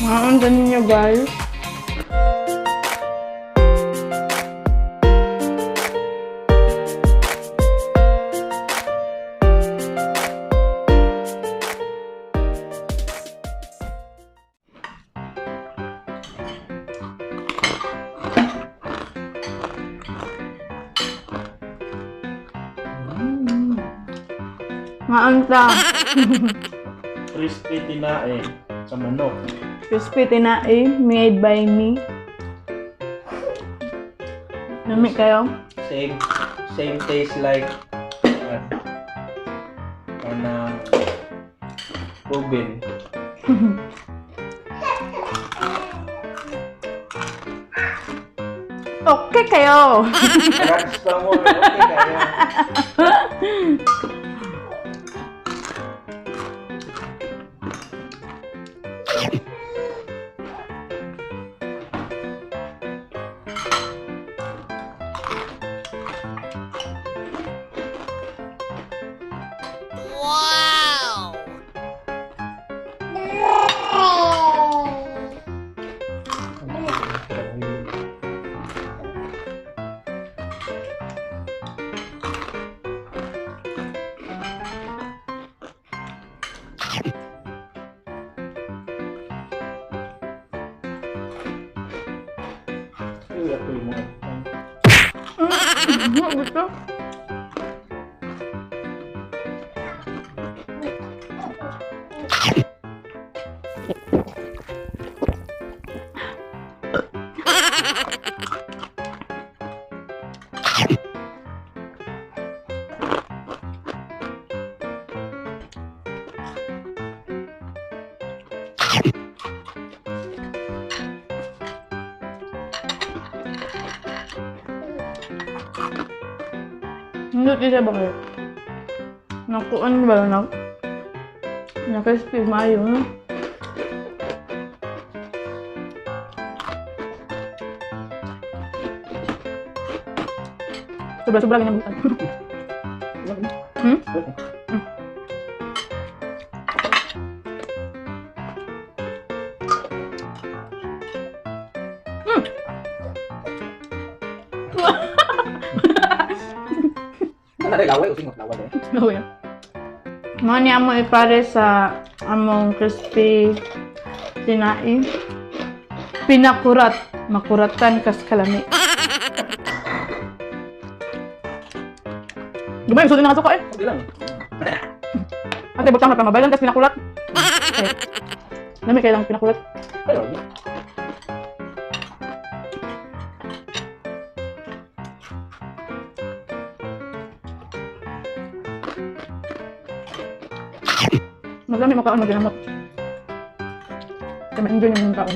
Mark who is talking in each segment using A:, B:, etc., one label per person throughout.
A: Maundan ninyo, guys. Maunta.
B: Crispy tinae sa manok.
A: Crispy tinae made by me. Nami kayo?
B: Same taste like kanang oven.
A: Okay kayo!
B: Rats pa mo. Okay kayo. Ay, ako yung mga.
A: Gusto? Hindi siya ba kayo? Nakuan ba na? Na-crispy maayo, no? Sobra-sobra ginabutan. Hmm?
C: Ano na laway o singot laway eh.
A: Laway. Mga niya mo ipare sa among crispy tinae. Pinakurat. Makuratan kas kalami. Gumay, sulit na kasuka eh.
C: Okay lang.
A: Ate, butang na pa. Mabalan kas pinakurat. Okay. Lami kayo lang pinakurat.
C: Pero
A: Maglami mo kaon, maginamot. Kaya ma-enjoy niyo yung kaon.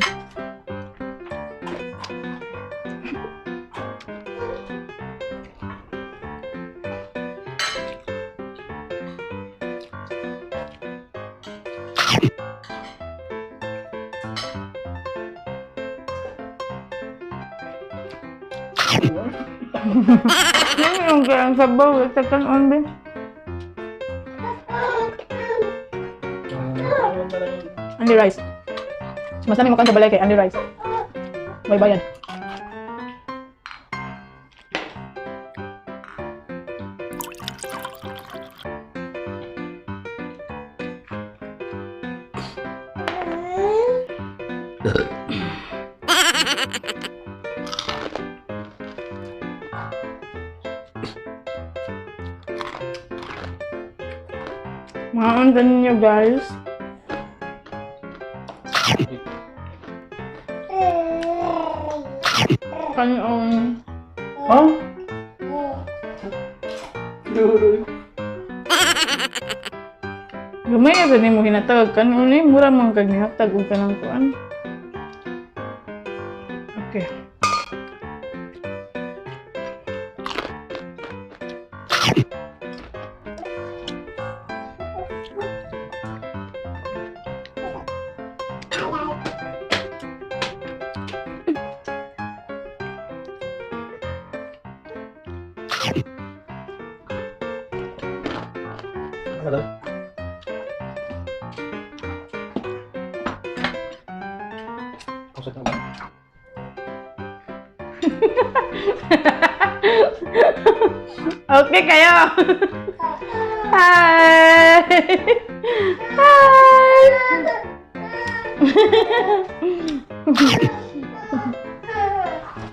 A: Ano yung kayang sabaw? Sa kanon, be. Only rice. Mas namin mukhang sa balay kay only rice. May bayad. Mga undan ninyo, guys. Kanon.
B: Ha? Duro.
A: Gamay sa nimo hinatag kanon ni mura man kag nihatag og kanang kuan. Okay.
C: Sa tama.
A: Okay kayo. Hi! Hi!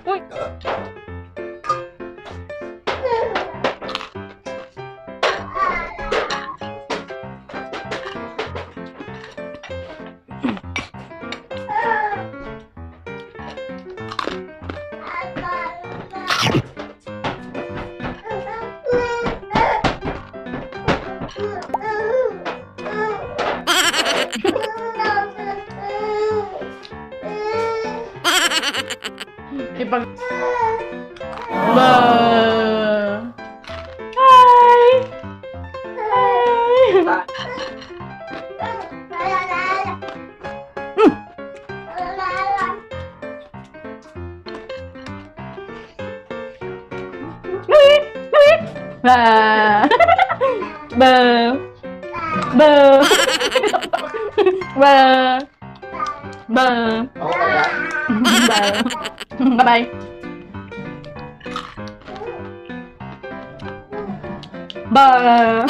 A: Uy! Ipag... Ba! Hi! Hi! Ba! Ba! Ba! Ba! Ba!
C: Ako kaya.
A: Bye. Bye-bye. Bye.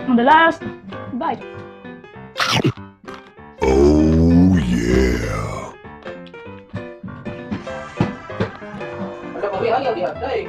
A: And the last bite.
D: Oh yeah.
C: Wala pa, uy, ayaw, diha. Day.